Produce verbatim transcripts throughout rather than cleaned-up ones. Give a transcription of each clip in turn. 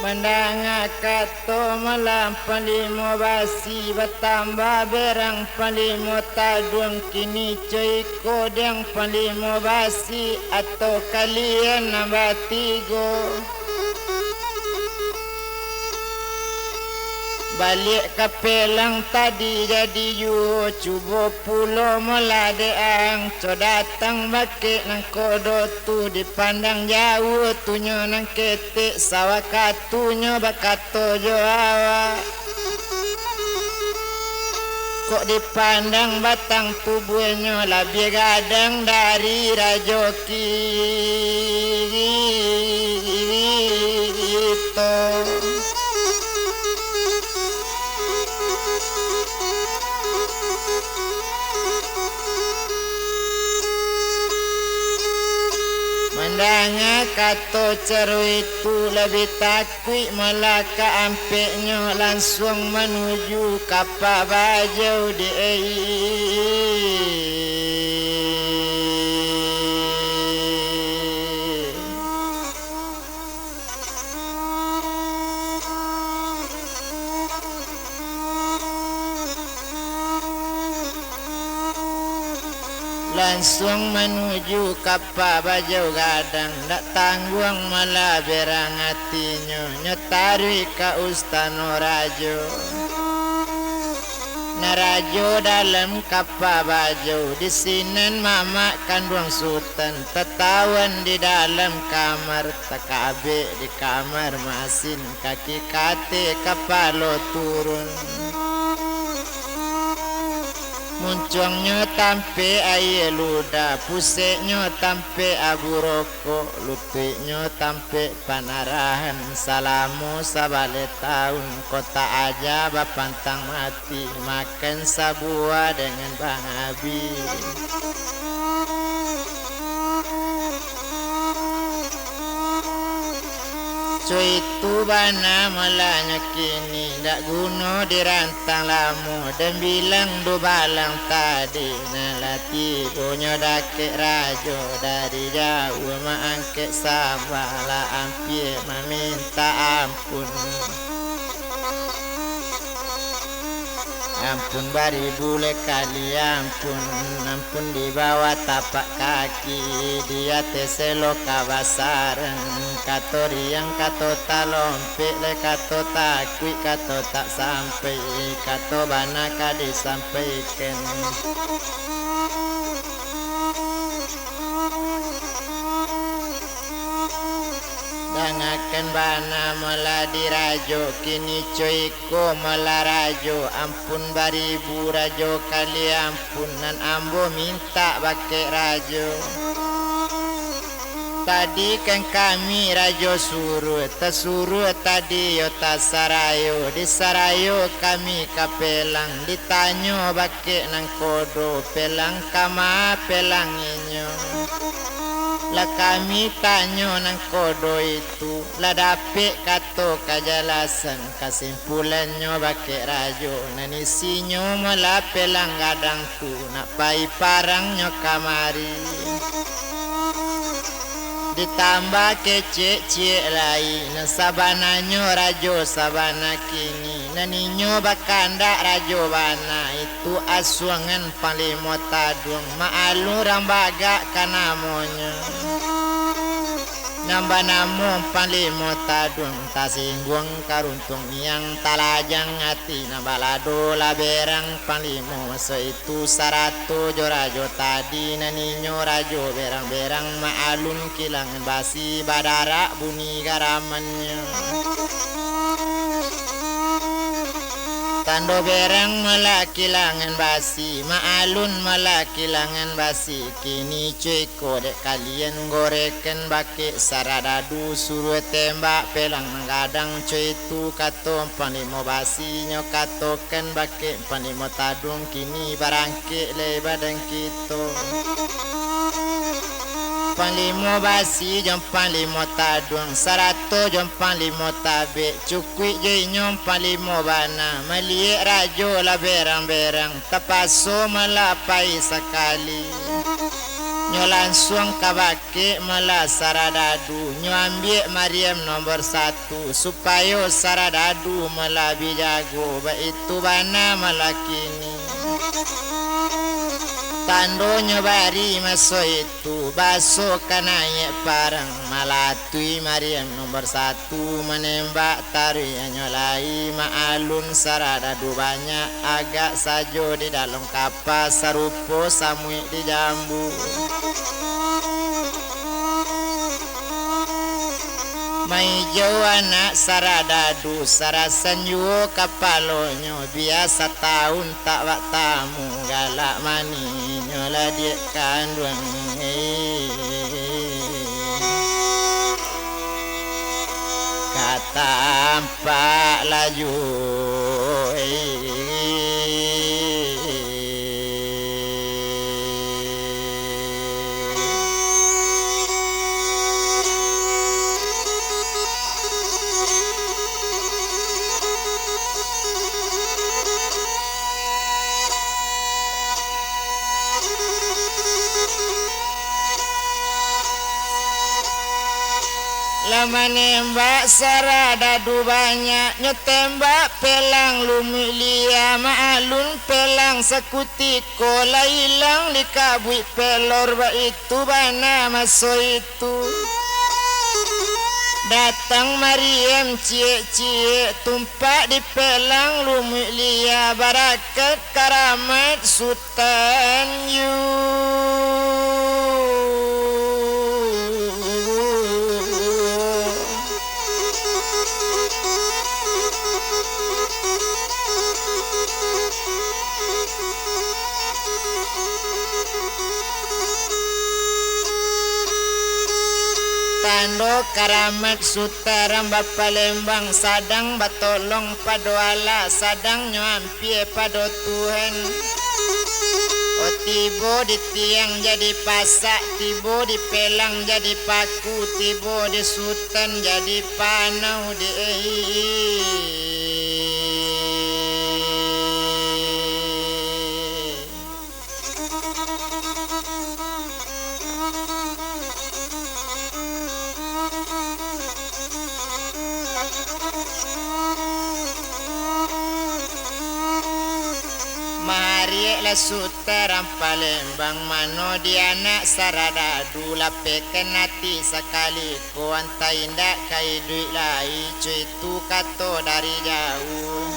Mandanga kato malam Panglimo Basi, batambah berang Panglimo Taduang, kini co iko dek Panglimo Basi atau kalian nan batigo. Baliak ka pelang tadi jadi juo, cubo pulo malah dek ang, co datang bakeh nangkodo tu, dipandang jauah tu nyo nan ketek, sawakatu nyo bakato jo awak. Kok dipandang batang tubuahnyo labiah gadang dari rajo kito. Mandanga kato caro itu, labiah takuik malah ka ampeknyo, lansuang manuju ka Pak Bajau di Lansuang manuju ka Pak Bajau Gadang, dak tangguang malah berang atinyo, nyo taruih ka ustano rajo. Nan rajo dalam ka Pak Bajau, di sinan mamak kanduang Sutan, tatawan di dalam kamar, takabek di kamar masin, kaki kateh kapalo turun. Muncuangnyo tampek aia ludah, puseknyo tampek abu rokok, lutuiknyo tampek panarahan. Salamo sabaleh taun, kota aja bapantang mati, makan sabuah dengan bang abih. Co itu bana malah nyo kini, dak guno dirantang lamo, dan bilang dubalang tadi, nan lah tibonyo dakek rajo dari jauah, maangkek sambah lah ampia mamintak ampun. Ampun baribu lai kali ampun, ampun di bawah tapak kaki, di ateh selo ka basarang. Kato riang, kato talompek, lai kato takuik, kato tak sampai, kato bana ka disampaikan. Dangakan bana malah di rajo, kini co iko malah rajo, ampun baribu rajo kali ampun, nan ambo mintak bakeh rajo. Tadi kan kami rajo suruah, tasuruah tadi yo tasarayo, disarayo kami ka pelang, ditanyo bakeh nangkodo, pelang kama pelang inyo. Lah kami tanyo nangkodo itu, lah dapek kato kajalasan, kasimpulannyo bakeh rajo, nan isinyo malah pelang gadang tu, nak pai parangnyo kamari. Ditambah kecek ciek lai, nan sabananyo rajo sabana kini, nan inyo bakandak rajo bana, itu asuangan Panglimo Taduang, Mak Alun Urang Bagak ka namonyo. Nan banamo Panglimo Taduang, tasingguang karuntuang miang, talajang ati nan balado lah berang Panglimo, saitu sarato jo rajo tadi, nan inyo rajo berang-berang, Mak Alun kilangan basi, badarak bunyi garamannyo. Tando berang malah kilangan basi, Mak Alun malah kilangan basi, kini co iko dek kalian, gorekan bakeh saradadu, suruah tembak pelang nan gadang, co itu kato Panglimo Basi, nyo katokan bakeh Panglimo Taduang, kini barangkek lai badan kito. Panglimo Basi jo Panglimo Taduang, sarato jo Panglimo Tabek, cukuik jo inyo Panglimo bana, maliek rajo lah berang-berang, tapaso malah pai sakali. Nyo lansuang ka bakeh malah saradadu, nyo ambiak Mariam nombor satu, supayo saradadu malah bi jago, baitu bana malah kini. Tandonyo bari maso itu, baso ka naiak parang, malatui Mariam nombor satu, manembak taruihnyo lai, maalun saradadu banyak, agak sajo di dalam kapa, sarupo samuik di jambu. Maijau anak saradadu, sarasan juo kapalonyo, bia satahun tak batamu, galak maninyo lah diak kanduang. Ka tampak laju. Lah manembak saradadu banyak, nyo tembak pelang lumuik lia, maalun pelang sakutiko lah ilang di kabuik pelor, baitu bana maso itu. Datang Mariam ciek-ciek, tumpak di pelang lumuik lia, barakat karamat Sutan yu. Tando karamat Sutan Bapalembang, sadang batolong pado alah, sadang nyo ampia pado Tuhan. Oh, tibo di tiang jadi pasak, tibo di pelang jadi paku, tibo di Sutan jadi panau di. Mahariak lah Sutan Palembang, mano di anak saradadu, lapehkan ati sakali ko, antah indak ka iduik lai, co itu kato dari jauah.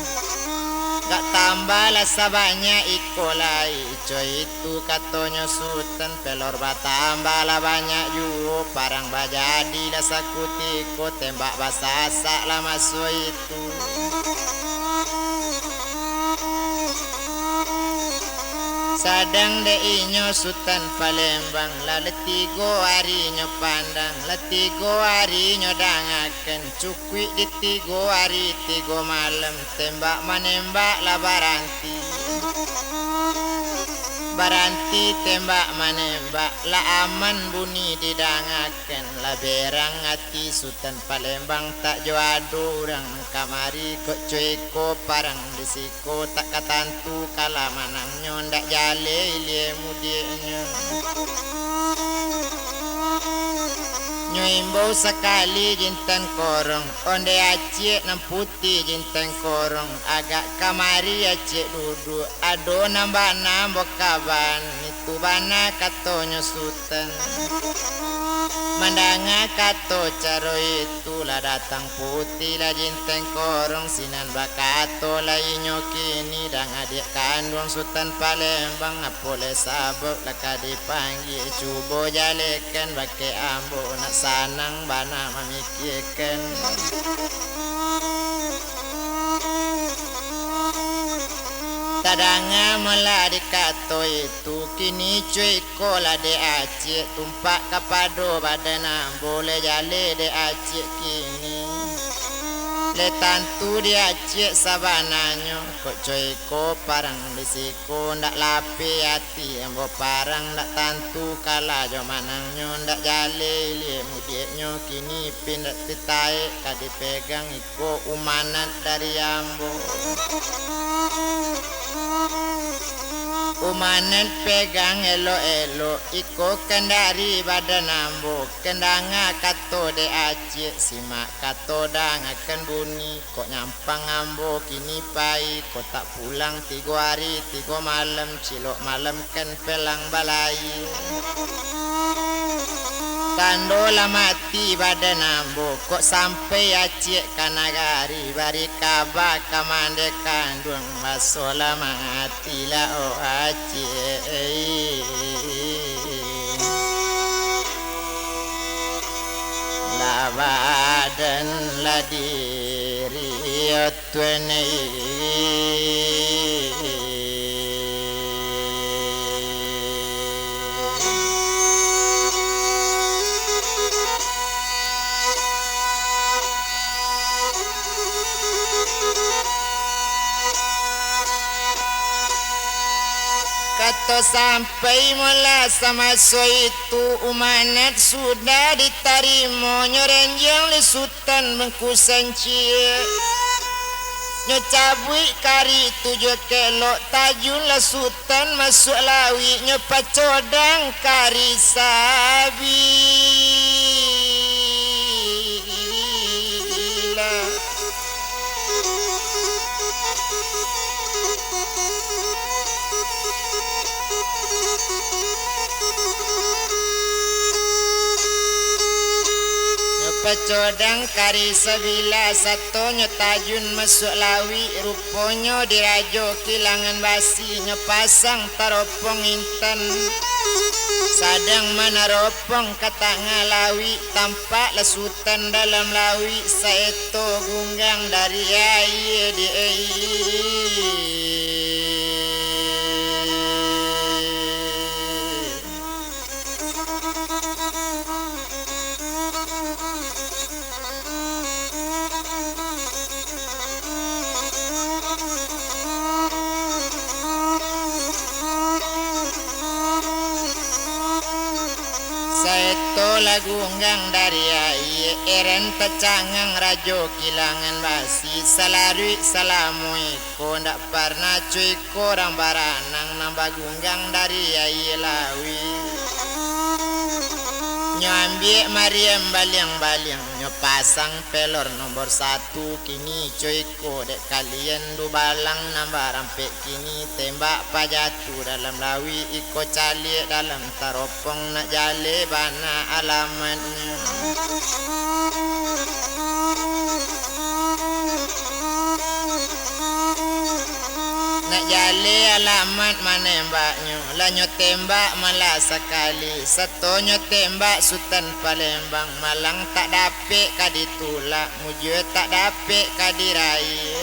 Gak tambah lah sabanyak iko lai, co itu katonyo Sutan, pelor batambah lah banyak juo, parang bajadi lah sakutiko, tembak basasak lah maso itu. Sadang dek inyo Sutan Palembang, lah tigo ari nyo pandang, lah tigo ari nyo dangakan, cukuik di tigo ari tigo malam, tembak manembak lah baranti. Baranti tembak manembak, lah aman bunyi didangakan, lah berang ati Sutan Palembang, tak jo ado urang kamari, kok co iko parang di siko, tak ka tantu kalah manangnyo, ndak jaleh ilia mudiaknyo. Nyo imbau sakali Jintan Korong, ondeh aciak nan putiah Jintan Korong, agak kamari aciak duduak, ado nan bana ambo kaban, itu bana katonyo Sutan. Mandanga kato caro itu, lah datang putiah lah Jintan Korong, sinan bakato lah inyo kini, danga adiak kanduang Sutan Palembang, apo lai sabab lah ka dipanggia, cubo jalehkan bakeh ambo, nak sanang bana mamikiakan. Tadanga malah dikato itu, kini co iko lah dek aciak, tumpak kapado badan ambo, lai jaleh dek aciak kini. Lai tantu dek aciak sabananyo, kok co iko parang di siko, ndak lapeh ati ambo parang, ndak tantu kalah jo manangnyo, ndak jaleh ilia mudiaknyo, kini pin ndak pitaek ka dipegang iko umanat dari ambo. Umanet pegang elok-elok, iko kendari badan ambo, kendanga kato dek Acik, simak kato dangakan bunyi, kok nyampang ambo kini pai, kok tak pulang tigo ari, tigo malam, cilok malam kan pelang balai. Tando lah mati badan ambo, kok sampai Acik ka nagari, bari kaba ka mandeh kanduang, baso lah mati lah, oh Acik. Lah badan lah diri, oh Tuan. Kato sampai molah samaso itu, umanat sudah ditarimo nyo renjang li Sutan Bangku Sanciak. Nyo cabuik kari tujuah kelok, tajunlah Sutan masuak lauik, nyo pacodang kari sabilah. Nyo pacodang kari sabilah, sato nyo tajun masuak lauik, ruponyo di Rajo Kilangan Basi, nyo pasang taropong intan, sadang manaropong ka tangah lauik, tampaklah Sutan dalam lauik, saeto gunggang dari aia di aia. Saeto lah gunggang dari aia, eran tacangang Rajo Kilangan Basi, salaruik salamo iko ndak parnah co iko urang baranang nan bagunggang dari aia lauik. Nyo ambiak mariam baliang-baliang, nyo pasang pelor nombor satu, kini co iko dek kalian dubalang nan barampek kini, tembak pajatuah dalam lauik, iko caliak dalam taropong, nak jaleh bana alamatnyo. Nak jaleh alamat manembaknyo, lah nyo tembak malah sakali, sato nyo tembak Sutan Palembang, malang tak dapek ka ditulak, mujua tak dapek ka diraih.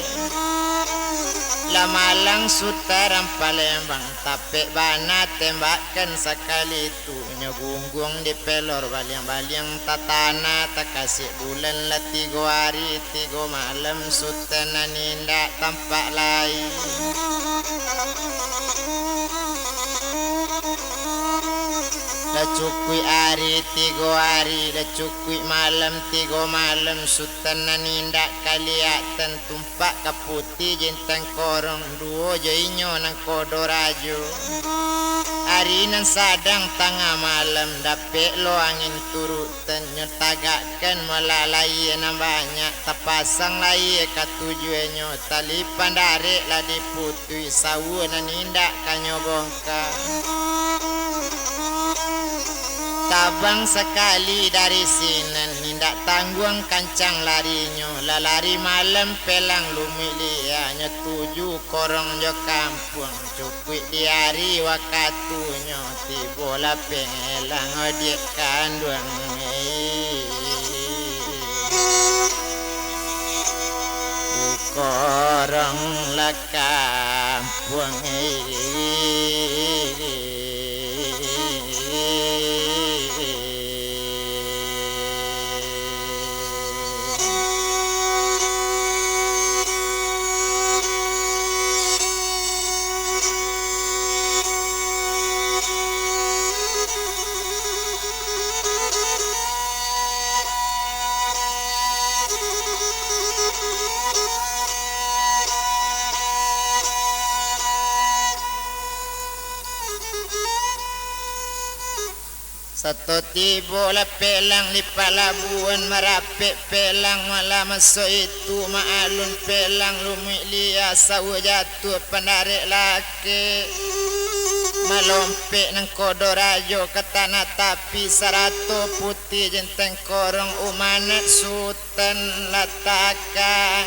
Lah malang Sutan Palembang, tapek bana tembakan sakali tu, nyo gungguang di pelor baliang-baliang, tatanah takasik bulan, lah tigo ari tigo malam Sutan nan indak tampak lai. Lah cukuik ari tigo ari, lah cukuik malam tigo malam, Sutan nan indak kaliatan, tumpak ka putih jintang korong, duo jo inyo nangkodo rajo. Ari nan sadang tangah malam, dapek lo angin turutan, nyo tagakkan malah layie nan banyak, tapasang layie ka tujuahnyo, tali pandarek lah diputuih, saua nan indak ka nyo bongka. Tabang sakali dari sinan, indak tangguang kancang larinyo, lah lari malam pelang lumuik lia, nyo tuju korong jo kampuang, cukuik di ari wakatunyo, tibolah pelang odiak kanduang. Di korong lah kampuang. Sato tibo lah pelang di palabuahan, marapek pelang malah maso itu, maalun pelang lumuik lia, sauah jatuah pandarek lakek. Malompek nangkodo rajo ka tanah tapi, sarato puti jenteng korong umanat sut- tan latakan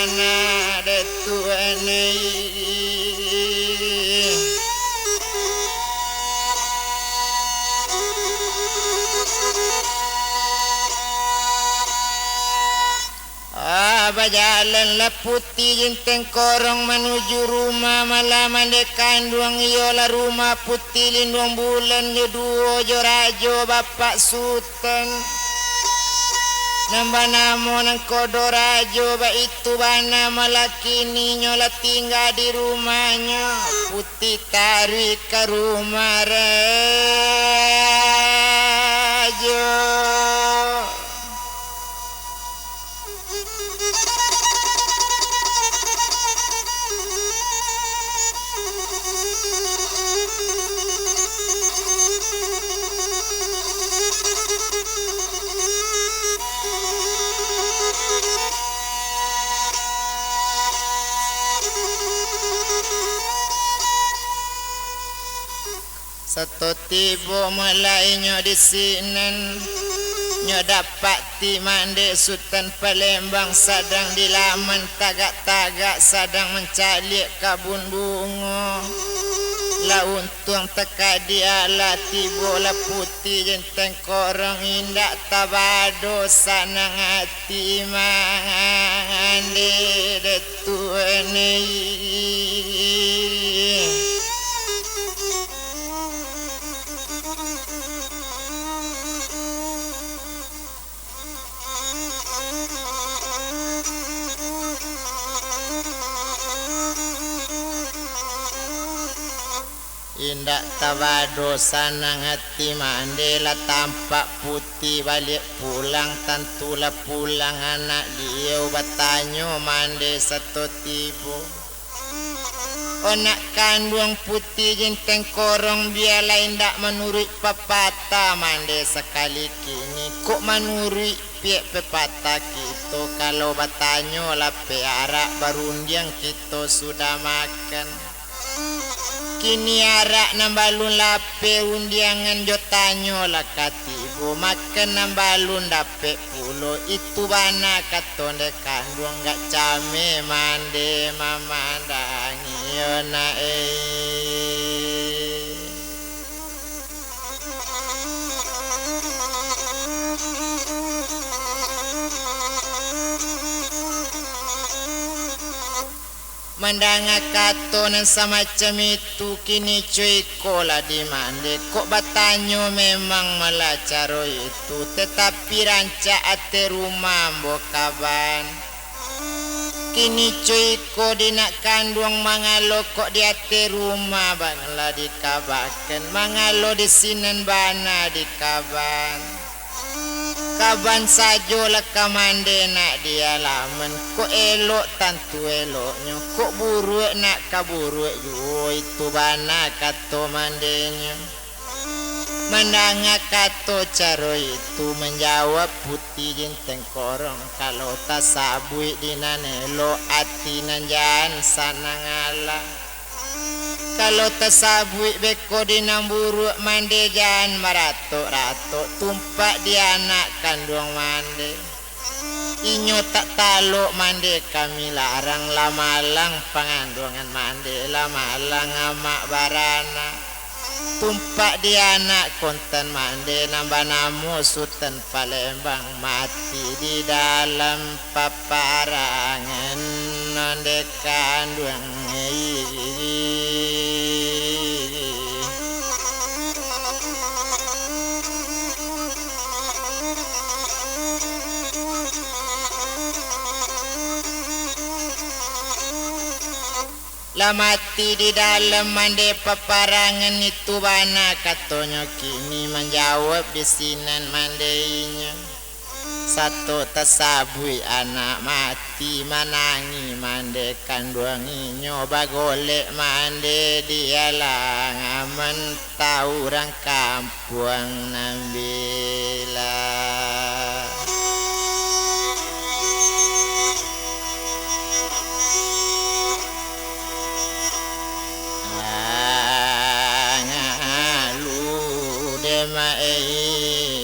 anak detuan. Ah, bajalanlah puti jenteng korong manuju rumah malah mande kanduang, iyolah rumah puti linduang bulan jo duo jo rajo bapak sut- tan. Nan banamo nangkodo rajo, baitu bana malah kini nyo lah tingga di rumahnyo. Puti taruih ka rumah rajo. Sato tibo mulai nyo di sinan, nyo dapati mande Sutan Palembang sadang di laman tagak-tagak, sadang mancaliak kabun bungo. Lah untuang takadiak lah tibo lah puti jenteng korong, indak tabado sanang ati mande detuan. Indak tabado sanang ati mande lah tampak puti baliak pulang, tantulah pulang anak diau batanyo mande sato tibo. Onak kanduang puti jenteng korong, bialah indak manuruik papatah mande sakali kini, kok manuruik piak pepatah kito, kalau batanyo lapeh arak, barundiang kito sudah makan. Kini arak nan balun lapeh, rundiangan jo tanyo lah ka tibo, makan nan balun dapek pulo, itu bana kato nde kanduang, gak cameh mande mamandangi yo nak eh. Mandanga kato nan samacam itu, kini co iko lah dimande, kok batanyo memang malah caro itu, tetapi rancak ate rumah ambo kaban. Kini co iko di nak kanduang, mangalo kok di ate rumah bana lah dikabakan, mangalo di sinan bana dikaban. Kaban sajo lah ka mande nak di alaman, kok elok tantu eloknyo, kok buruak nak ka buruak juo, itu bana kato mandenyo. Mandanga kato caro itu, manjawab puti jenteng korong, kalau tasabuik di nan elok, ati nan jan sanang alah. Kalau tasabuik beko di nan buruak, mande jan maratok-ratok, tumpak di anak kanduang mande. Inyo tak talok mande kami larang, lah malang panganduangan mande, lah malang amak baranak. Tumpak di anak kontan mande nan banamo Sutan Palembang, mati di dalam paparangan nan dek kanduang. Lah mati di dalam mande paparangan, itu bana katonyo kini manjawab di sinan mande inyo. Sato tasabuik anak mati, manangih mande kanduang inyo, bagolek mande di alang, mantau urang kampuang nan bila. Angalu dek mak ei.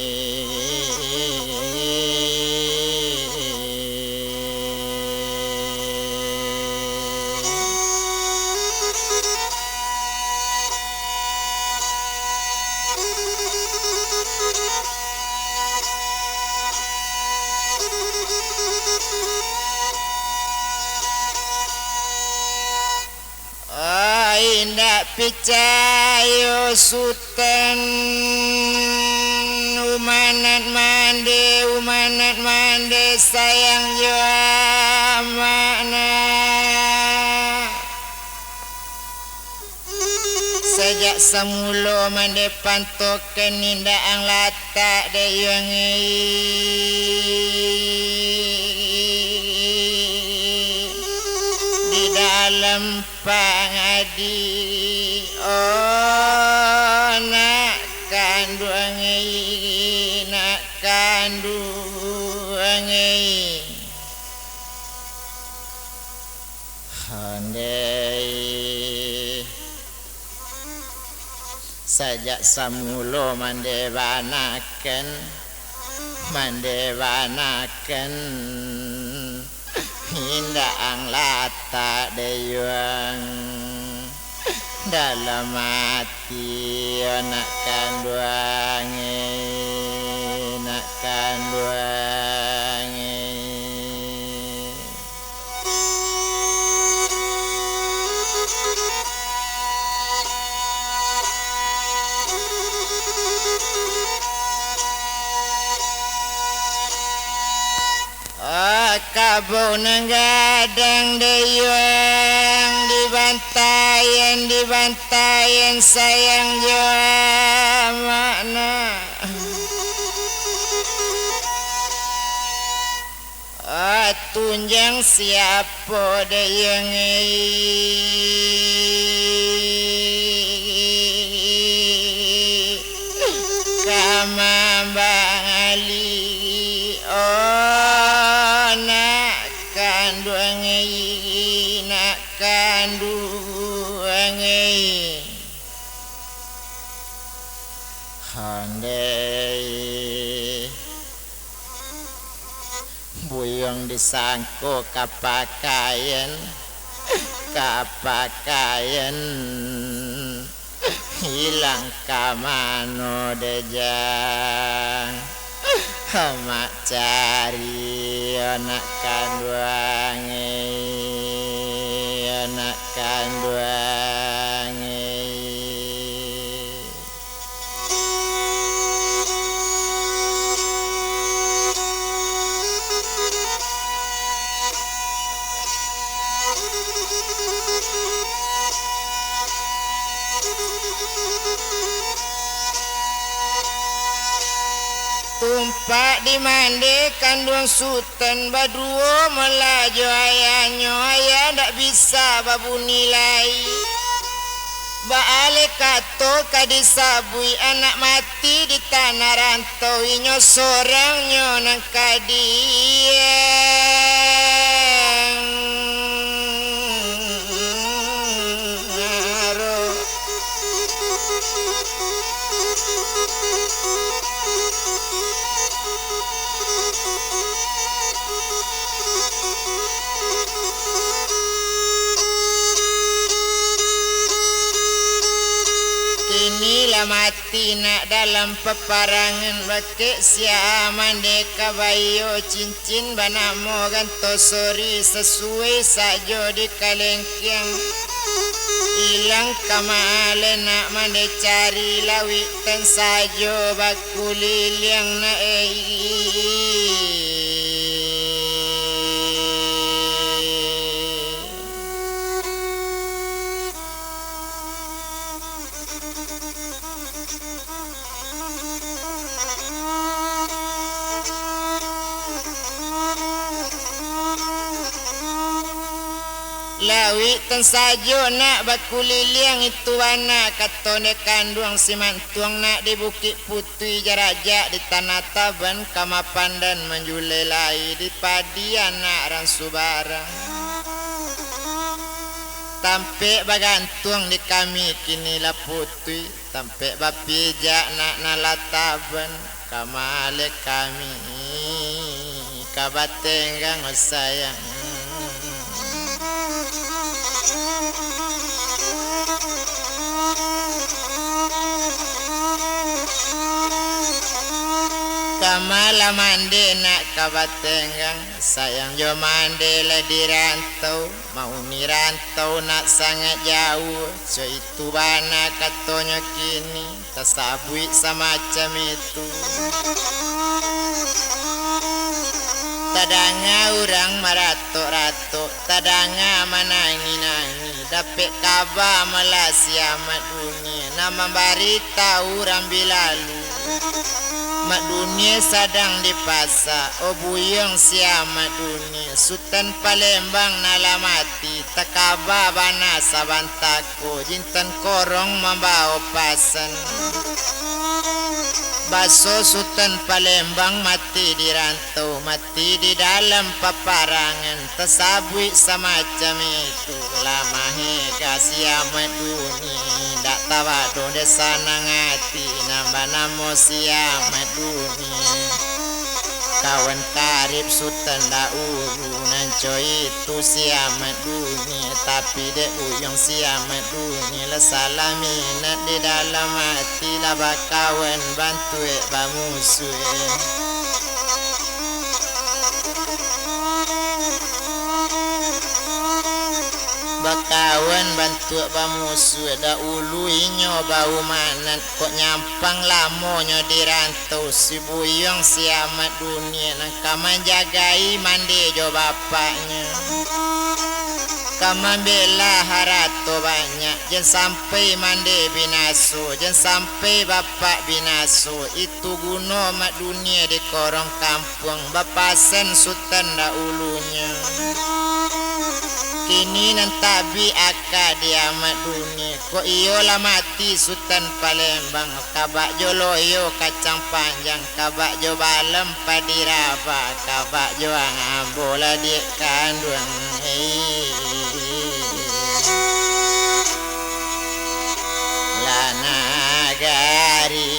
Oh, indak picayo Sutan, umanat mande, umanat mande sayang jo amak nak. Sajak samulo mande pantokan indak ang latak dek yuang ei. Di dalam pangadi, oh, nak kanduang ei, nak kanduang ei. Andai sajak samulo mande banakan, mande banakan, indak ang latak dek yuang dalam ati, nak kanduang ei, nak kanduang ei. Ah, kabau nan gadang dek yuang, dibantaian, dibantaian sayang jo amak nak. Ah, tunjang siapo dek yuang ei, ka mambali, oh, nak kanduang ei, nak kanduang ei. Andai buyuang disangko ka pakaian, ka pakaian, ilang ka mano dek jang. Amak cari, anak kanduang ei, anak kanduang ei. Tumpak di mande kanduang Sutan baduo, malah jo ayahnyo, ayah ndak bisa babunyi lai. Baaleh kato ka disabuik anak mati di tanah rantau, inyo sorangnyo nan ka diang. Kini lah mati nak dalam paparangan, bakeh sia mande kabayo, cincin banamo ganto sori, sasuai sajo di kalengkiang. Ilang ka maleh nak mande cari, lawik tan sajo bakuliliang nak ei. Lauik tan sajo nak bakuliliang, itu bana kato nde kanduang si Mantuang nak di Bukik Putuih, jarajak di Tanah Taban, ka Mapandan manjulai lai di padi anak rang subarang. Tampek bagantuang di kami kini lah putuih. Tampek bapijak nak nan lah taban, ka maleh kami ka batenggang, oh sayang. Ka malah mande nak ka batenggang, sayang jo mande lah di rantau. Mauni rantau nak sangat jauah, co itu bana katonyo kini, tasabuik samacam itu. Tadanga urang maratok-ratok, tadanga manangih-nangih, dapek kaba malah si Amak Dunia, nan mambaritahu urang bi lalu. Mak Dunia sadang di pasa, oh buyuang si Amak Dunia, Sutan Palembang nan lah mati, takaba bana sabanta ko, jintan korong mambawo pasan. Baso Sutan Palembang mati di rantau, mati di dalam paparangan, tasabuik samacam itu. Lah mahe ka si Amak Dunia, dak tabado dek sanang ati, nan banamo si Amak Dunia. Kawan karib Sutan dahulu, nan co itu si Amak Dunia, tapi dek buyuang si Amak Dunia, lah salah minat di dalam ati, lah bakawan bantuak bamusuah. Bakawan bantuak bamusuah, dahulu inyo baumanat, kok nyampang lamonyo di rantau, si buyuang si Amak Dunia nan ka manjagai mande jo bapaknyo, ka mambela harato banyak, jan sampai mande binaso, jan sampai bapak binaso. Itu guno Mak Dunia di korong kampuang, bapasan Sutan dahulunyo. Kini nan tabik aka di Amak Dunia, kok iyo lah mati Sutan Palembang, kabak jo loyo kacang panjang, kabak jo balam padi raba, kabak jo ang ambo lah diak kanduang. Lah nagari.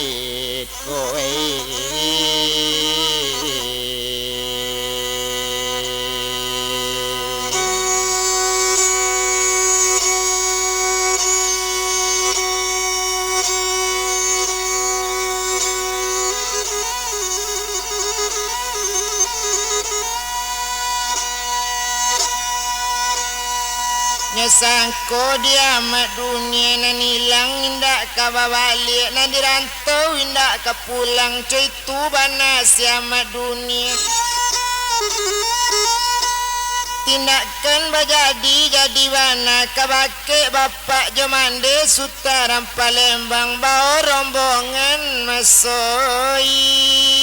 Nyo sangko di Amak Dunia nan ilang indak ka babaliak, nan di rantau indak ka pulang, co itu bana si Amak Dunia. Tindakan bajadi-jadi bana, ka bakeh bapak jo mande Sutan Palembang bao rombongan maso itu.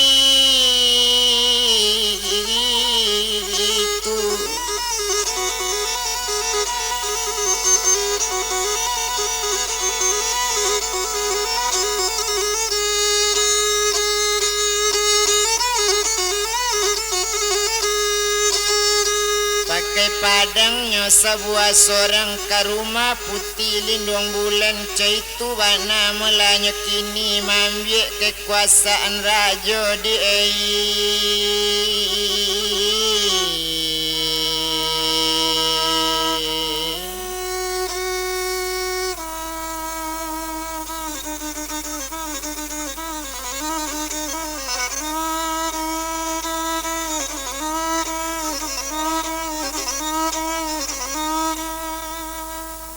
Pakai padangnyo sabuah sorang ka rumah Puti Linduang Bulan, co itu bana mulanyo kini maambiak kekuasaan rajo di ai.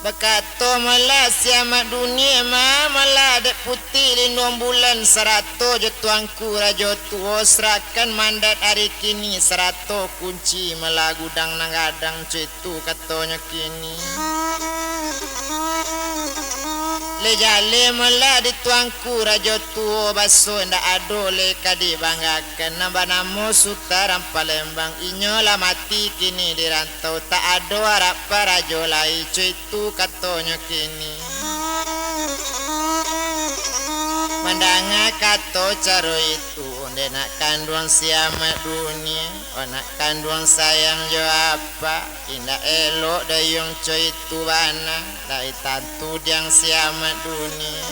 Bakato malah si Amak Dunia, ma-, malah dek Puti Linduang Bulan sarato jo Tuanku Rajo Tuo, sarakan mandat ari kini sarato kunci malah gudang nan gadang, co itu katonyo kini. Jaleh-jaleh malah di tuanku rajo tuo, baso indak ado lai ka dibanggakan, nan banamo Sutan Palembang. Inyo lah mati kini di rantau, tak ado arapkan rajo lai, co itu katonyo kini. Mandanga kato caro itu, dek nak kanduang si Amak Dunia, oh nak kanduang sayang jo apak, indak elok dayuang co itu bana, lai tantu diang si Amak Dunia.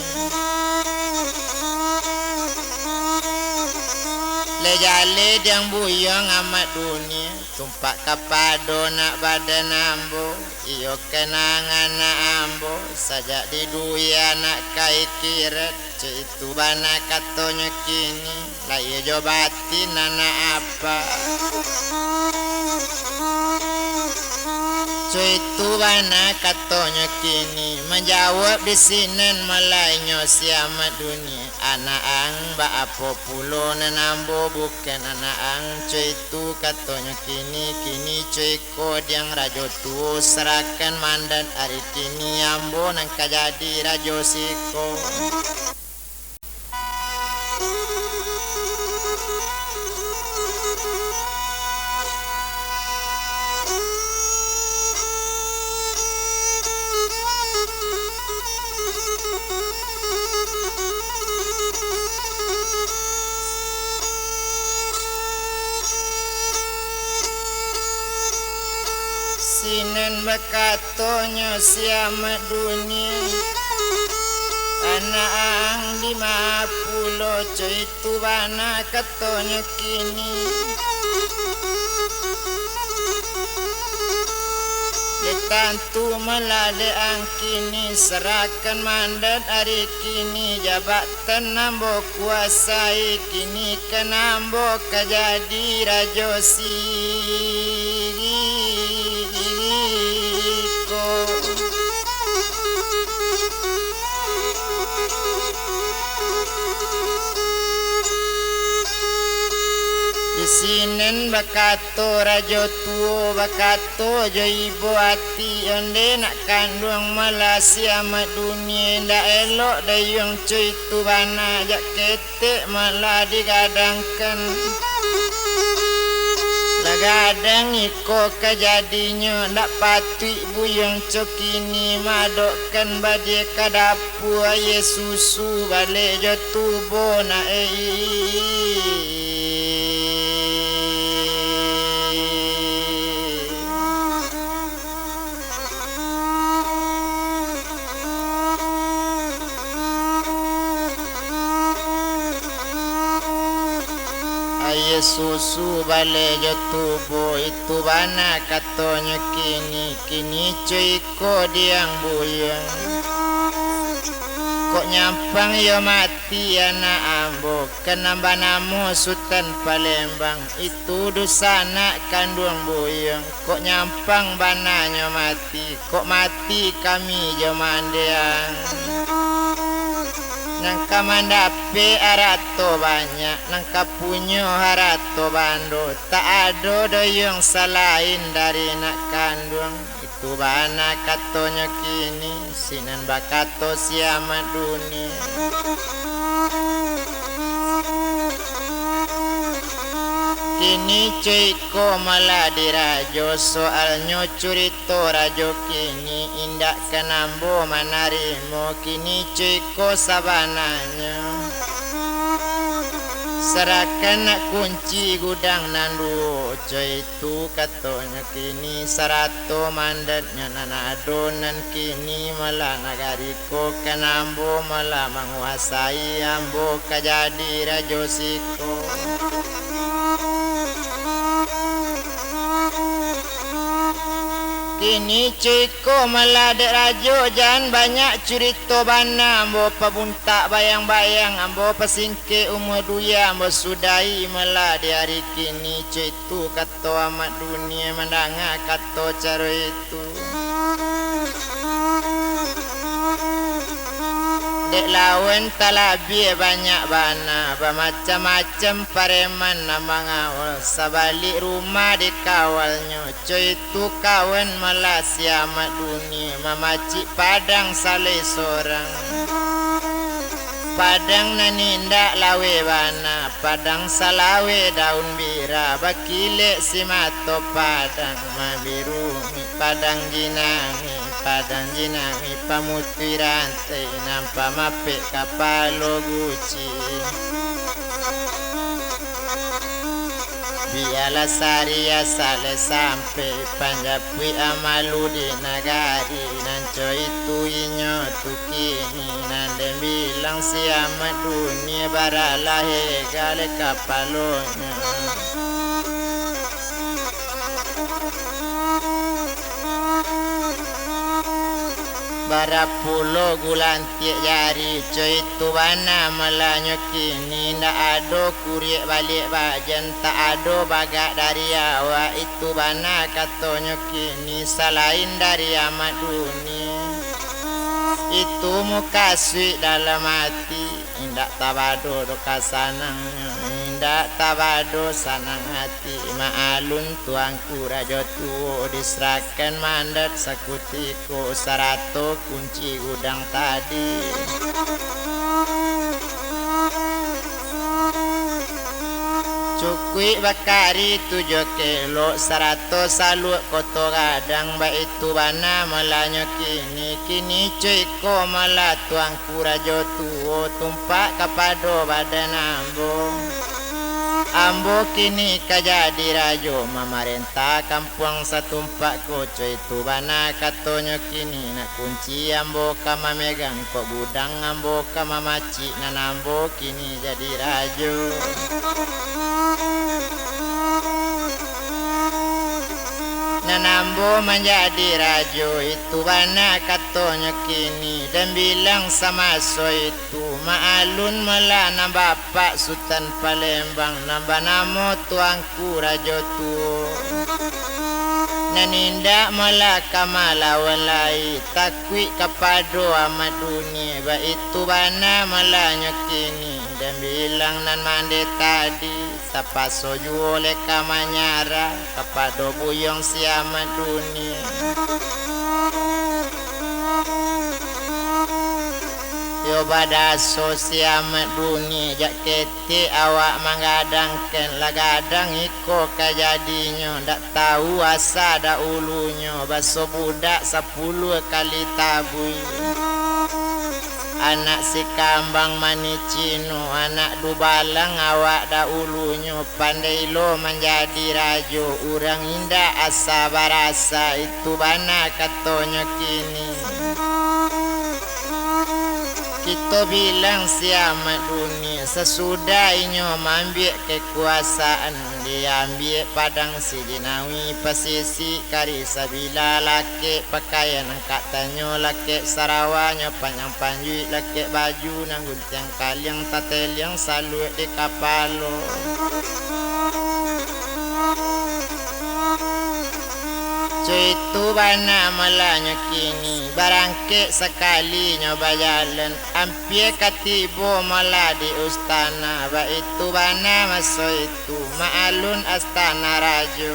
Lai jaleh diang buyuang Amak Dunia, tumpak kapado nak badan ambo, iyo kenangan nak ambo, sajak di duya nak ka akhirat, co itu bana katonyo kini, lahia jo batin anak apak. Co itu bana katonyo kini, manjawab di sinan malah inyo si Amak Dunia. Anak ang, baapo pulo nan ambo bukan anak ang, co itu katonyo kini, kini co iko diang rajo tuo, sarahkan mandat ari kini, ambo nan ka jadi rajo siko. Sinan bakatonyo si Amak Dunia, anak ang dima pulo, co itu bana katonyo kini. Dek tantu malah dek ang kini, sarahkan mandat ari kini, jabatan ambo kuasai, kini kan ambo ka jadi rajo siko. Di sinan bakato rajo tuo, bakato jo ibo ati, onde nak kanduang malah si Amak Dunia, indak elok dayuang co itu bana, jak ketek malah digadangkan. Lah gadang iko kajadinyo, ndak patuik buyuang co kini, maadokkan badia ka dapua, aia susu baleh jo tubo nak, eh. Aia susu baleh jo tubo, itu bana katonyo kini, kini co iko diang buyuang. Kok nyampang iyo mati anak ambo, kan nan banamo Sutan Palembang, itu dunsanak kanduang buyuang. Kok nyampang bana nyo mati, kok mati kami jo mandiang. Nan ka mandapek arato banyak, nan ka punyo harato bando, tak ado dayuang salain dari nak kanduang. Itu bana katonyo kini, sinan bakato si Amak Dunia. Kini co iko malah dirajo, soalnyo curito rajo kini indak kan ambo manarimo, kini co iko sabananyo. Sarahkan nak kunci gudang nan duo, co itu katonyo kini, sarato mandatnyo nan ado, nan kini malah nagari ko kan ambo malah manguasai, ambo ka jadi rajo siko. Kini co iko malah dek rajo, jan banyak curito bana, ambo pabuntak bayang-bayang, ambo pasingkek umua duya, ambo sudahi malah di ari kini, co itu kato Amak Dunia mandanga kato caro itu. Dek lawan talabiah banyak bana, bamacam-macam pareman nan mangawal, sabalik rumah dikawalnyo. Coitu kawan malah si Amak Duni, mamacik padang salai sorang. Padang nan indak laweh bana, padang salaweh daun bira, bakilek si mato padang mambirungi. Padang jinami, padang jinami, pamutuih rantai nan pamapek kapalo guci. Bialah sariah salai sampai, panjapuik amalu di nagari, nan coitu inyo tu kini, nan den bilang si Amak Duni, baralah hega lai kapalonyo. Bara pulo gulantiak jari, coitu bana malah nyo kini, indak ado kuriak baliak bajan, tak ado bagak dari awak, itu bana katonyo kini, salain dari Amak Duni. Itu mukasuik dalam ati. Indak tabado doh ka sanangnyo, indak tabado sanang ati. Maalun Tuanku Rajo Tuo, diserahkan mandat sakutiko sarato kunci gudang tadi. Cukuik bakari tujuah kelok sarato saluak Koto Gadang, baitu bana malah nyo kini, kini coiko malah Tuanku Rajo Tuo, tumpak kapado badan ambo. Ambo kini ka jadi rajo, mamarentah kampuang satumpak ko, coitu bana katonyo kini, nak kunci ambo ka mamegang, kok gudang ambo ka mamacik, nan ambo kini jadi rajo. Nan ambo manjadi rajo, itu bana katonyo kini, den bilang samaso itu, maalun malah nan bapak Sutan Palembang, nan banamo Tuanku Rajo Tuo. Nan indak malah ka malawan lai, takuik kapado Amak Duni, baitu bana malah nyo kini, den bilang nan mande tadi. Tapaso juo lai ka manyarah kapado buyuang si Amak Duni. Yo badaso si Amak Duni, jak ketek awak manggadangkan, lah gadang iko ka jadinyo, ndak tau asa daulunyo, baso budak sapuluah kali tabuih. Anak si kambang manih Cino, anak dubalang awak daulunyo, pandai lo manjadi rajo, urang indak asa barasa, itu bana katonyo kini. Kito bilang si Amak Duni, sasudah inyo maambiak kakuasaan, diambiak padang si Jinawi, pasisik kari sabila, lakek pakaian angkak tanyo, lakek sarawanyo panjang panjuik, lakek baju nan guntiang kaliang, tateliang saluak di kapalo. Coitu bana malah nyo kini, barangkek sakalinyo bajalan, ampia ka tibo malah di ustana, baitu bana maso itu. Tu maalun astana rajo.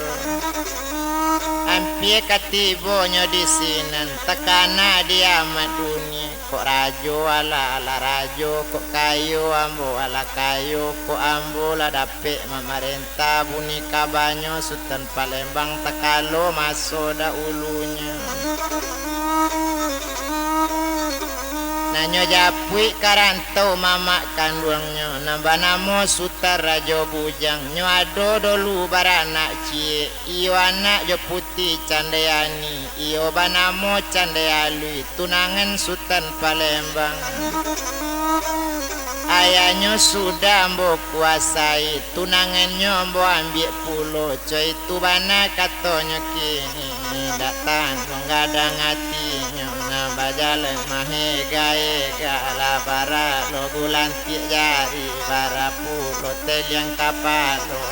Ampia ka tibonyo di sinan, takana di Amak Duni. Kok rajo alah, alah rajo, kok kayo ambo, alah kayo, kok ambo lah dapek mamarentah buni kabanyo Sutan Palembang takalo maso daulunyo. Nan nyo japuik ka rantau mamak kanduangnyo, nan banamo Sutan Rajo Bujang. Nyo ado dolu baranak ciek, iyo anak jo Puti Candayani, iyo banamo Candayalui, tunangan Sutan Palembang. Ayahnyo sudah ambo kuasai, tunangannyo ambo ambiak pulo, co itu bana katonyo kini. Indak tangguang gadang atinyo, nan bajalan maega-ega, lah bara lo gulantiak jari, bara pulo teliang kapalo.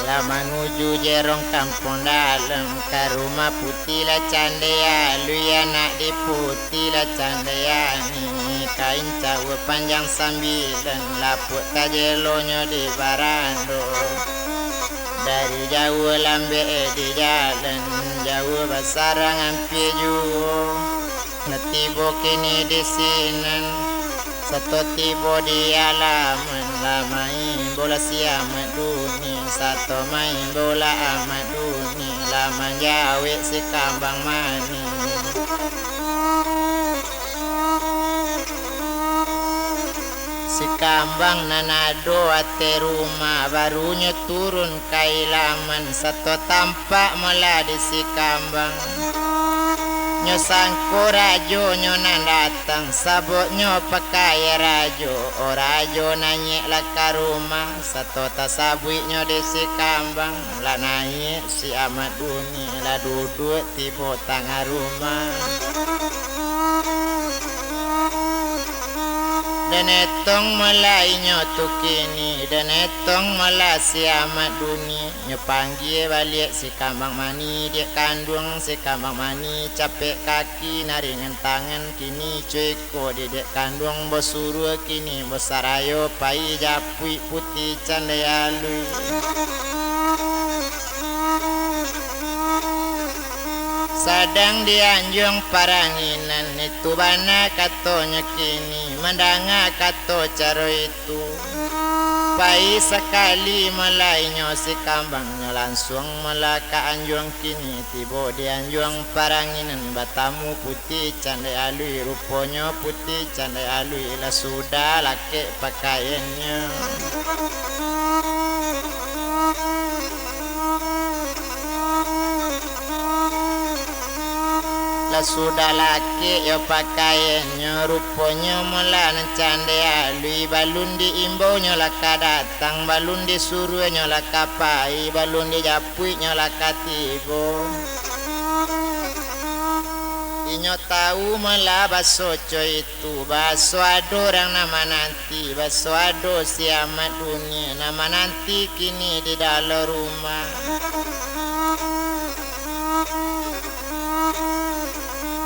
Lah manuju jerong kampuang dalam, ka rumah Puti lah Candai Alui, anak di Puti lah Candai Ani. Kain cawa panjang sambilan, lapuak tajelonyo di barando. Dari jauah lambek di jalan, jauah basarang ampia juo. Lah tibo kini di sinan, sato tibo di alaman, lah main bola si Amat Duni, sato main bola Amat Duni, lah manjawek si Kambang Manih. Si Kambang nan ado ateh rumah, barunyo turun ka ilaman, sato tampak molah di si Kambang. Nyo sangko rajonyo nan datang, saboknyo pakai rajo, o rajo naiak lah ka rumah, sato tasabuiknyo di si Kambang, lah naiak si Amat Duni, lah duduak tibo tangah rumah. Den etong molah inyo tu kini, den etong molah si Amat Duni. Nyo panggia baliak si Kambang Manih, diak kanduang si Kambang Manih, capek kaki, naringan tangan, kini co iko di diak kanduang, basuruah kini basarayo pai japuik Puti Candai Alui. Sadang di anjuang paranginan, itu bana katonyo kini, mandanga kato caro itu. Pai sakali molah inyo si Kambang, nyo lansuang molah ka anjuang kini, tibo di anjuang paranginan, batamu Puti Candai Alui, ruponyo Puti Candai Alui lah sudah lakek pakaiannyo. Lah sudah lakek yo pakaiannyo, ruponyo molah nan Candai Alui, balun diimbaunyo lah ka datang, balun disuruahnyo lah ka pai, balun dijapuiknyo lah ka tibo. Inyo tau molah baso co itu, baso ado urang nan mananti, baso ado si Amat Duni nan mananti kini di dalam rumah.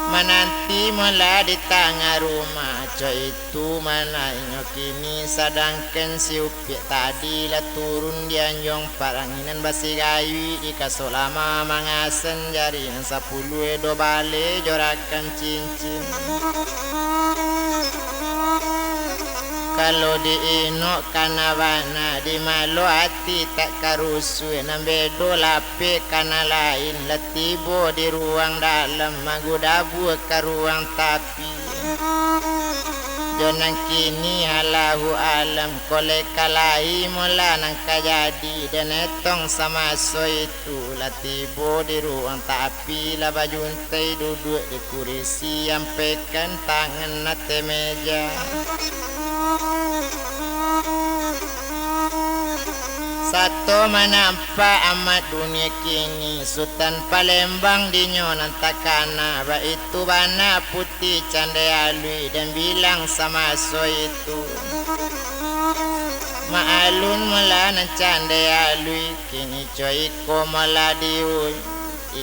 Mananti molah di tangah rumah, co itu molah inyo kini, sadangkan si Upiak tadi lah turun di anjuang paranginan basigayuik, di kaso lama mangasan jari nan sapuluah, do baleh jo rakan cincin. Kalau di inok kana bana, di malo ati tak karusuah, nan bedo lapeh kana lain, lah tibo di ruang dalam, magu dabua ka ruang tapi. Jo nan kini Allahu alam, koleh ka lai molah nan ka jadi, den etong samaso itu lah tibo di ruang tapi, lah bajuntai duduak di kurisi, ampekan tangan ateh meja. Sato manampak Amat Duni kini, Sutan Palembang dinyo nan takana, baitu bana Puti Candai Alui, den bilang samaso itu. Maalun molah nan Candai Alui, kini co iko molah diui.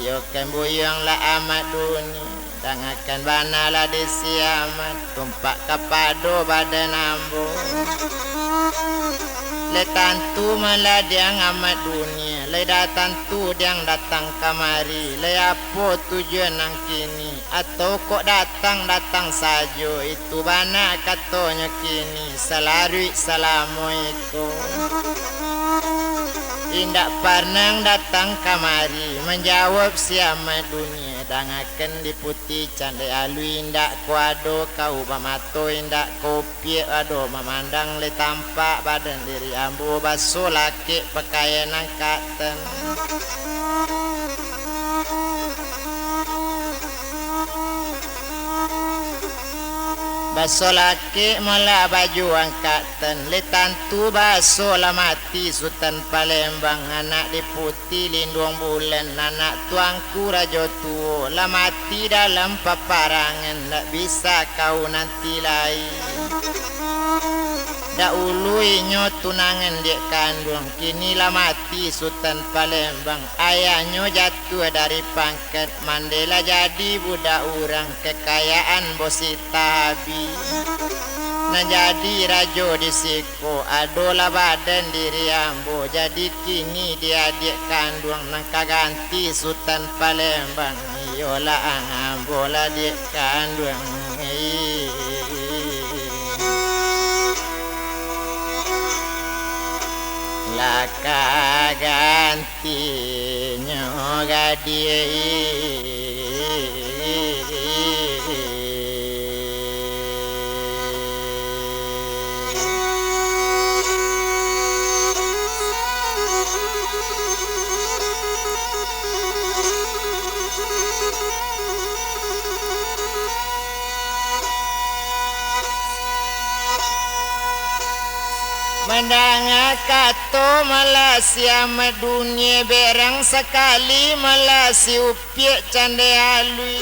Iyo kan buyuang lah Amat Duni, dangakan bana lah di si Amat, tumpak kapado badan ambo. Lai tantu maladiang Amat Duni, lai dah tantu diang datang kamari, lai apo tujuan nan kini, atau kok datang-datang sajo, itu bana katonyo kini, salaruik salamo iko. Indak parnah datang kamari, manjawab si Amat Duni, dangakan di Puti Candai Alui, indak ko ado kau bamato, indak ko piak ado mamandang, lai tampak badan diri ambo, baso lakek pakaian nan katen. Baso lakek malah baju angkatan, lai tantu baso lah mati Sutan Palembang, anak di Puti Linduang Bulan, anak tuangku Rajo Tuo, lah mati dalam paparangan, ndak bisa kau nanti lai. Dahulu inyo tunangan dek kanduang, kini lah mati Sutan Palembang. Ayahnyo jatuah dari pangkat, mandeh lah jadi budak urang, kekayaan bosita habih. Nan jadi rajo di siko, adolah badan diri ambo, jadi kini di adiak kanduang nan ka ganti Sutan Palembang, iyolah ambo lah adiak kanduang. Lah ka gantinyo gadih. Mandanga kato malasi Amak Dunie, berang sakali malasi upiak candai alui.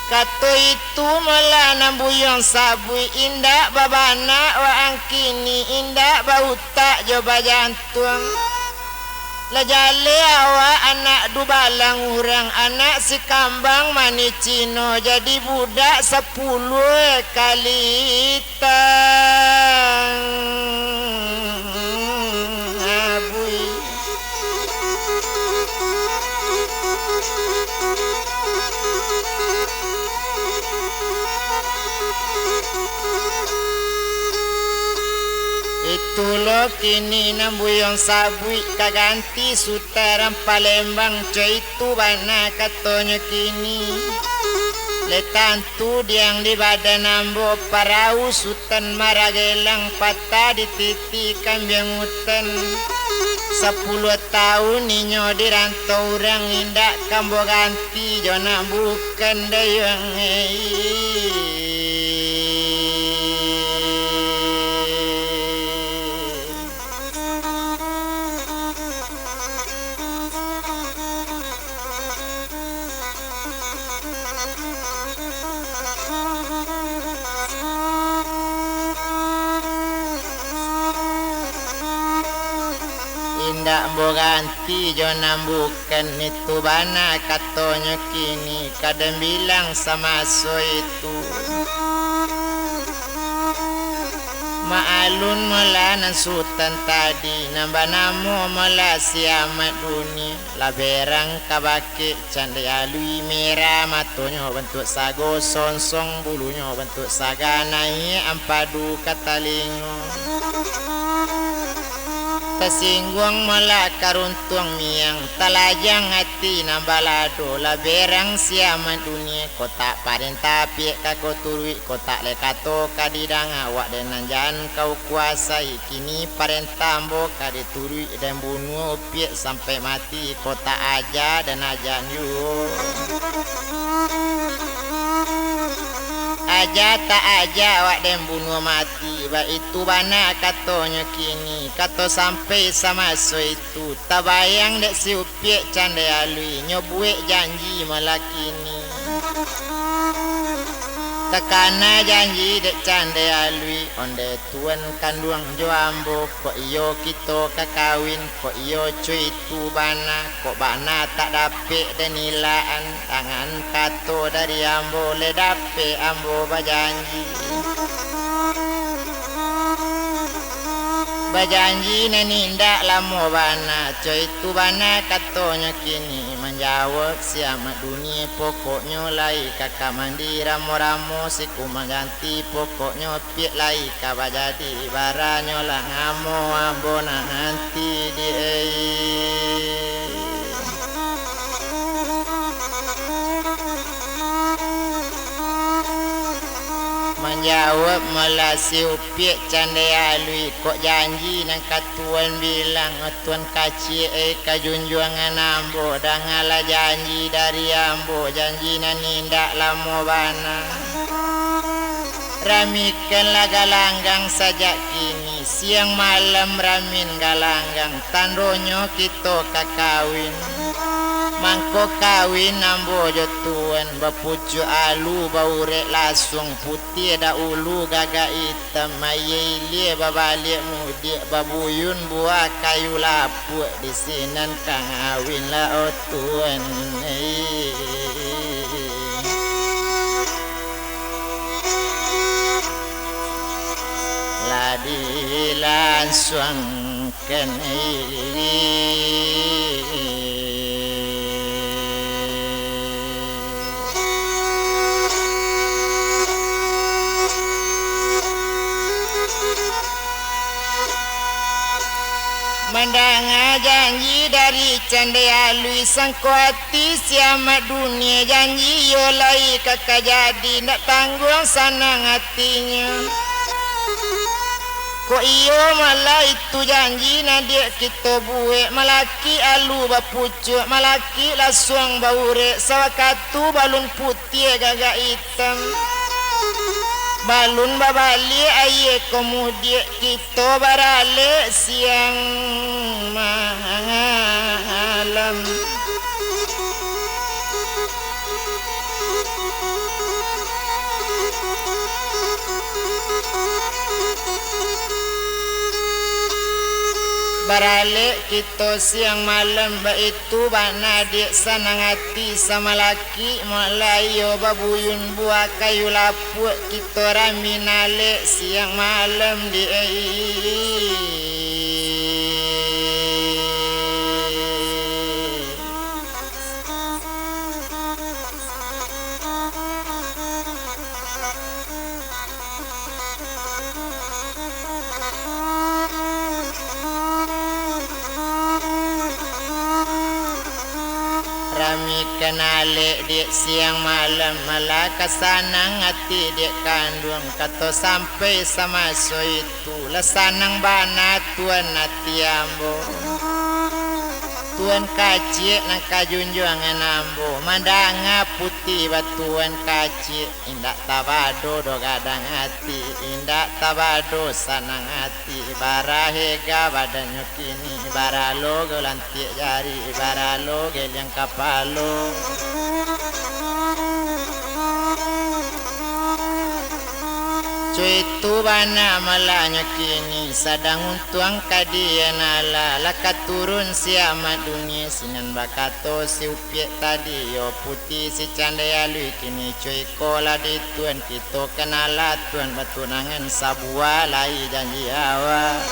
Kato itu malah nan buyuang sabuik, indak babana waang kini, indak bautak jo bajantuang. Lah jaleh awak anak dubalang urang, anak si kambang manih Cino, jadi budak sapuluah kali tang abui. Itulah kini nan buyuang sabuik ka ganti Sutan Palembang, co itu bana katonyo kini. Letan tu diang di badan ambo, parahu Sutan Maragelang patah dititi kambiang utan. Sapuluah taun inyo di rantau urang, indak ka ambo ganti jo nan bukan dayuang. Indak ambo ganti jo nan bukan, itu bana katonyo kini, ka den bilang samaso itu. Maalun malah nan Sutan tadi, nan banamo malah si Amak Dunie, lah berang ka bakeh candai alui, merah matonyo bantuak sago, sonsong bulunyo bantuak saga, naiak ampadu ka talingo. Tasingguang malah karuntuang miang, talajang ati nan balado, lah berang si Amak Dunie, kok tak parentah piak ka ko turuik, kok tak lai kato ka didanga, awak den nan jan ka kukuasai, kini parentah ambo ka dituruik, den bunuah upiak sampai mati, kok tak aja den aja juo. Aja tak aja awak den bunuah mati, baitu bana katonyo kini, kato sampai samaso itu, tabayang dek si upiak candai alui, nyo buek janji malah kini. Takana janji dek candai alui, ondeh tuan kanduang jo ambo, kok iyo kito ka kawin, kok iyo co itu bana, kok bana tak dapek den ilaan, dangan kato dari ambo, lai dapek ambo bajanji. Bajanji nan indak lamo bana, co itu bana katonyo kini, manjawab si Amak Dunie, pokoknyo lai ka kamandi ramo-ramo, si kumangan ti pokoknyo piak lai ka bajadi, baranyo lah ngamo ambo nan anti di ei. Manjawab malah si upiak candai alui, kok janji nan ka tuan bilang, tuan kaciak ei ka junjuangan ambo, dangalah janji dari ambo, janji nan indak lamo bana. Ramikanlah galanggang sajak kini, siang malam ramin galanggang, tandonyo kito ka kawin. Mangko kawin ambo jo tuan, bapucuak alu, baurek lasuang putiah dahulu gagak itam, aia ilia babaliak mudiak, babuyun buah kayu lapuak, di sinan ka ngawin lah, o tuan. Lah dilansuang Kan mandanga janji dari Candai Alui, sangko ati si Amak Dunia, janji iyo lai ka kajadi, ndak tangguang sanang atinyo. Kok iyo malah itu janji nan diak kito buek, malakik alu bapucuak, malakik lasuang baurek, sawakatu balun putiah gagak itam. Balun babaliak aia ko mudiak, kito baralek siang malam. Baralek kito siang malam, baitu bana diak sanang ati, samalakik mok lai iyo babuyun buah kayu lapuak, kito rami nalek siang malam diak. Rami ka nalek diak siang malam, malah ka sanang ati diak kanduang, kato sampai samaso itu. Tu lah sanang bana tuan ati ambo. Tuan kaciak nan ka junjuangan ambo, mandanga putiah batuan kaciak, indak tabado doh gadang ati, indak tabado sanang ati, bara hega badannyo kini, bara logo lantiak jari, bara logo geliang kapalo. Co itu bana malahnyo kini, sadang untuang ka dian alah, lah ka turun si Amak Dunia, sinan bakato si Upiak tadi, yo putiah si Candai Alui kini, co iko lah di tuan kito kan alah tuan batunangan, sabuah lai janji awak.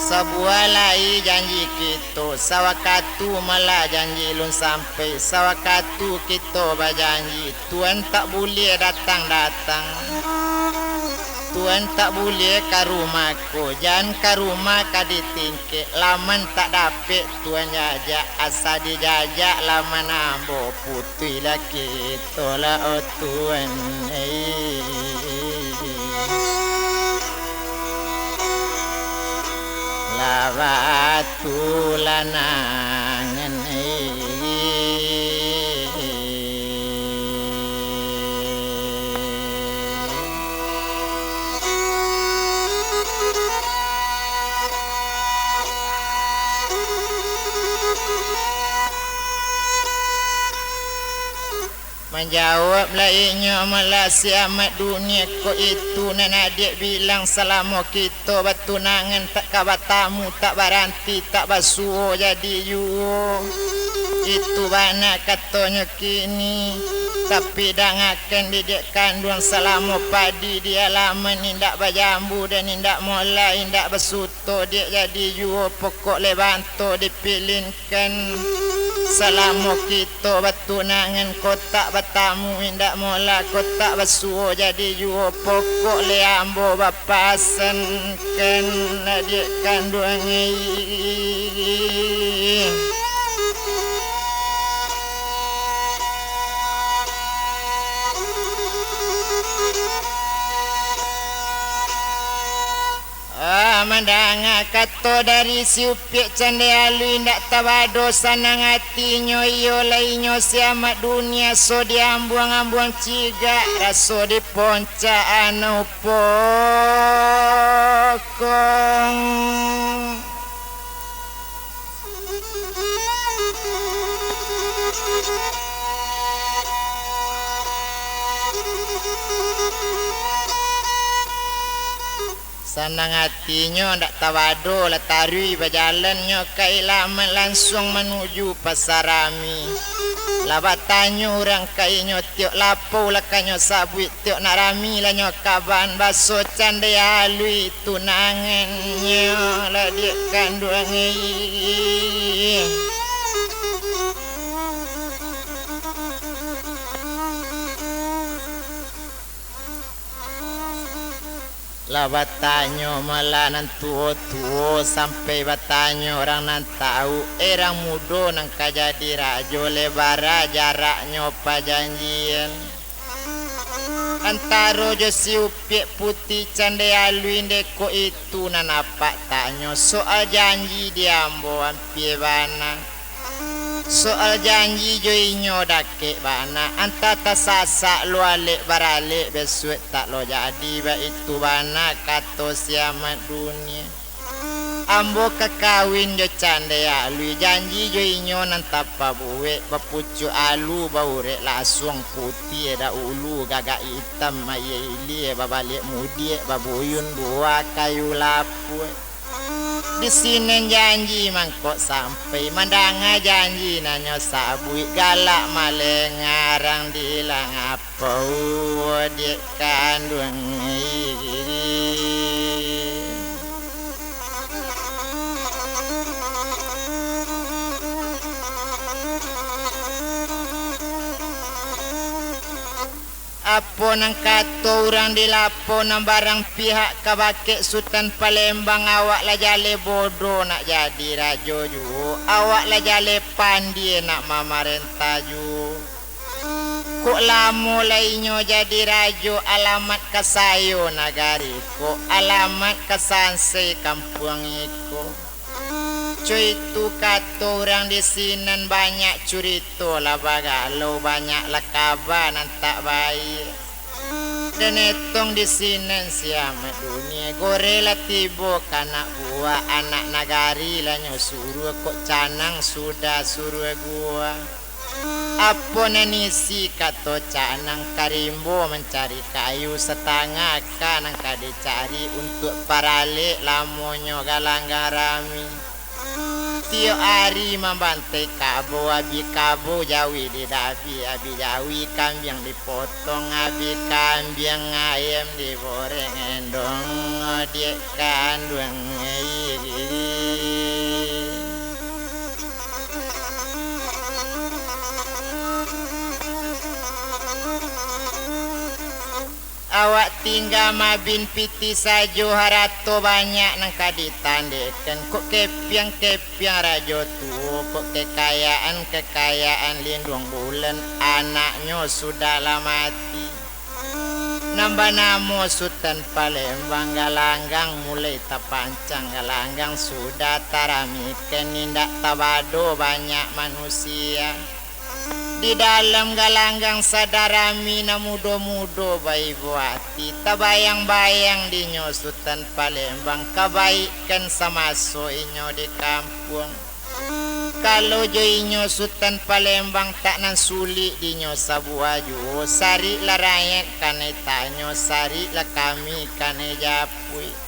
Sabuah lai janji kito, sawakatu malah janji lun sampai, sawakatu kito bajanji, tuan tak buliah datang-datang. Tuan tak buliah ka rumah ko, jan ka rumah ka ditingkek, laman tak dapek tuan jajak, asa dijajak laman ambo put- Tuilah kito lah, o tuan, eh. Lah batu lanangan, eh. Manjawablah inyo, malah si Amak Dunia, kok itu nan adiak bilang, salamo kito batunangan, tak ka batamu, tak baranti, tak basuo jadi juo. Itu bana katonyo kini, tapi dangakan didiak kanduang, salamo padi di alaman indak bajambu, dan indak molai, indak basuto, diak jadi juo, pokok le banto dipilin. Kan, salamo kito batunangan, kok tak batamu indak molai, kok tak basuo jadi juo, pokok le ambo bapasan, kan, adiak kanduang, eh. Ah, mandanga kato dari si Upiak Candai Alui, indak tabado sanang atinyo, iyo lai inyo si Amak Dunia, so diambuang-ambuang cigak, raso diponcak anau pokong. Sanang atinyo ndak tabado lah taruih bajalan nyo ka Ilamat lansuang manuju Pasa Rami. Lah batanyo urang ka inyo tiok lapau lah ka nyo sabuik tiok nak rami lah nyo kaban baso Candai Alui tunangannyo lah diak kanduang. Lah batanyo malah nan tuo-tuo, sampai batanyo urang nan tau, "Eh, urang mudo nan ka jadi rajo, le bara jaraknyo pajanjian antaro jo si Upiak Putiah Candai Alui ndeh ko itu nan apak tanyo, soal janji di ambo ampia bana." Soal janji jo inyo dakek bana, antah tasasak lo alek baralek, bisuak tak lo jadi, baitu bana kato si Amak Dunia. Ambo ka kawin jo Candai Alui, janji jo inyo nan tapabuek, bapucuak alu, baurek lasuang putiah dahulu, gagak itam aia ilia, babaliak mudiak, babuyun buah kayu lapuak. Di sinan janji mangko sampai, mandanga janji nan nyo sabuik, galak malengarang di langapau diak kanduang. Apo nan kato urang di lapau nan barang pihak ka bakeh Sutan Palembang, awak lah jaleh bodoh nak jadi rajo juo, awak lah jaleh pandie nak mamarentah juo. Kok lamo lai inyo jadi rajo, alamat ka sayo nagari ko, alamat ka sansai kampuang iko. Co itu kato urang di sinan, banyak curito lah bagalau, banyak lah kaba nan tak baiak. Den etong di sinan si Amak Dunia, goreh lah tibo ka anak buah, anak nagari lah nyo suruah, kok canang sudah suruah gua. Apo nan isi kato canang, ka rimbo mancari kayu, satangah ka nan ka dicari, untuak paralek lamonyo galanggang rami. Tiok ari mambantai kabo, abih kabo jawi didabi, abih jawi kambiang dipotong, abih kambiang ayam digoreng endong diak kanduang. Awak tingga mabin pitih sajo, harato banyak nan ka ditandehkan. Kok kepiang-kepiang rajo tuo, kok kekayaan-kekayaan linduang bulan, anaknyo sudah lah mati. Nan banamo Sutan Palembang, galanggang mulai tapancang, galanggang sudah taramikan, indak tabado banyak manusia. Di dalam galanggang sadang rami, nan mudo-mudo baibo ati, tabayang-bayang dinyo Sutan Palembang kabaikan samaso inyo di kampuang. Kalau jo inyo Sutan Palembang, tak nan sulik dinyo sabuah juo, sarik lah rakyat kanai tanyo, sarik lah kami kanai japuik.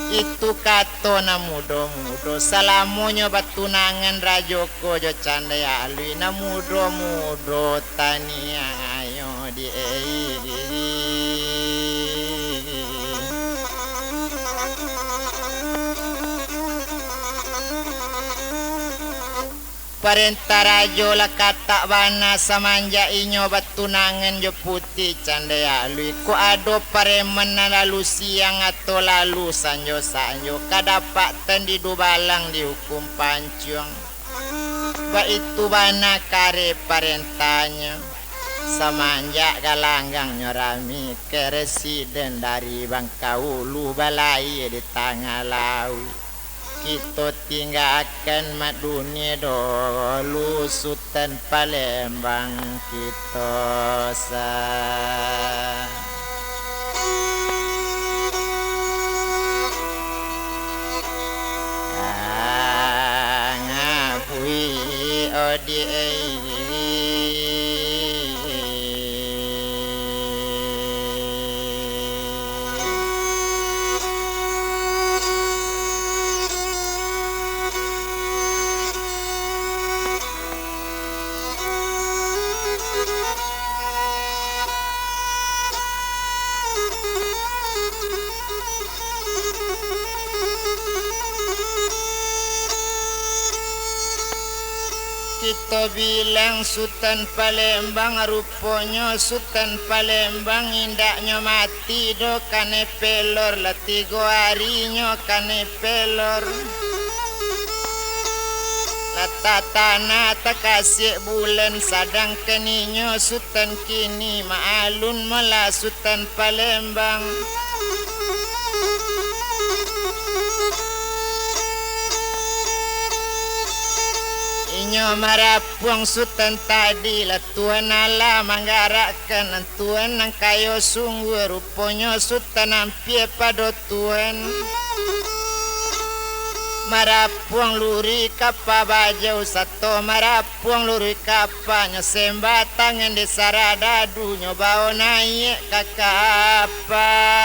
Itu kato nan mudo-mudo, salamonyo batunangan rajo ko jo Candai Alui, nan mudo-mudo taniayo di. Parentah rajo lah katak bana, samanjak inyo batunangan jo Putiah Candai Alui. Kok ado pareman nan lalu siang atau lalu sanjo-sanjo, ka dapek tandidu balang dihukum pancuang. Baitu bana kareh parentahnyo. Samanjak galanggangnyo rami, ka residen dari Bangkaulu, balayia di tangah lauik. Kito tinggakan mak dunia dahulu, Sutan Palembang kito sa. Ngabui odi. Kito bilang Sutan Palembang, ruponyo Sutan Palembang indaknyo mati doh, kanai pelor lah tigo arinyo kanai pelor. Lah tatanah takasiak bulan, sadangkan inyo Sutan kini maalun malah Sutan Palembang. Inyo marapuang Sutan tadi lah Tuhan Allah manggarakkan, Tuhan nan kayo sungguah, ruponyo Sutan ampia pado Tuhan. Marapuang luruih kapa bajau, sato marapuang luruih kapanyo, sembah tangan di saradadunyo, bao naiak ka kapanyo.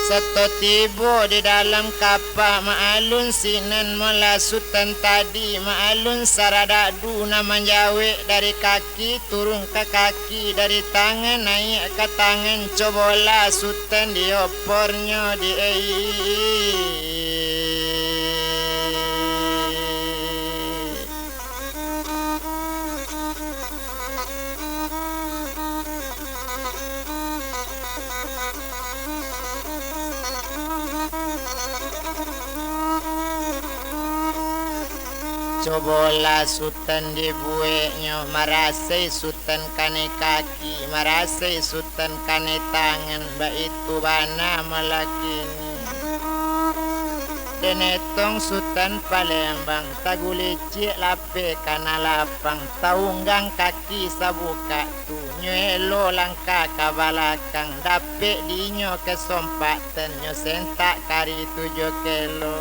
Sato tibo di dalam kapa, maalun sinan malah Sutan tadi, maalun saradadu nan manjawek dari kaki turun ka kaki, dari tangan naiak ka tangan, cobolah Sutan diopornyo di ai. Cobolah Sutan dibueknyo, marasai Sutan kanai kaki, marasai Sutan kanai tangan, baitu bana malah kini. Den etong Sutan Palembang, tagulicik lapeh kana lapang, taunggang kaki sabukak tu, nyo elo langkah ka balakang, dapek dinyo kasompatan, nyo sentak kari tu jo kelo.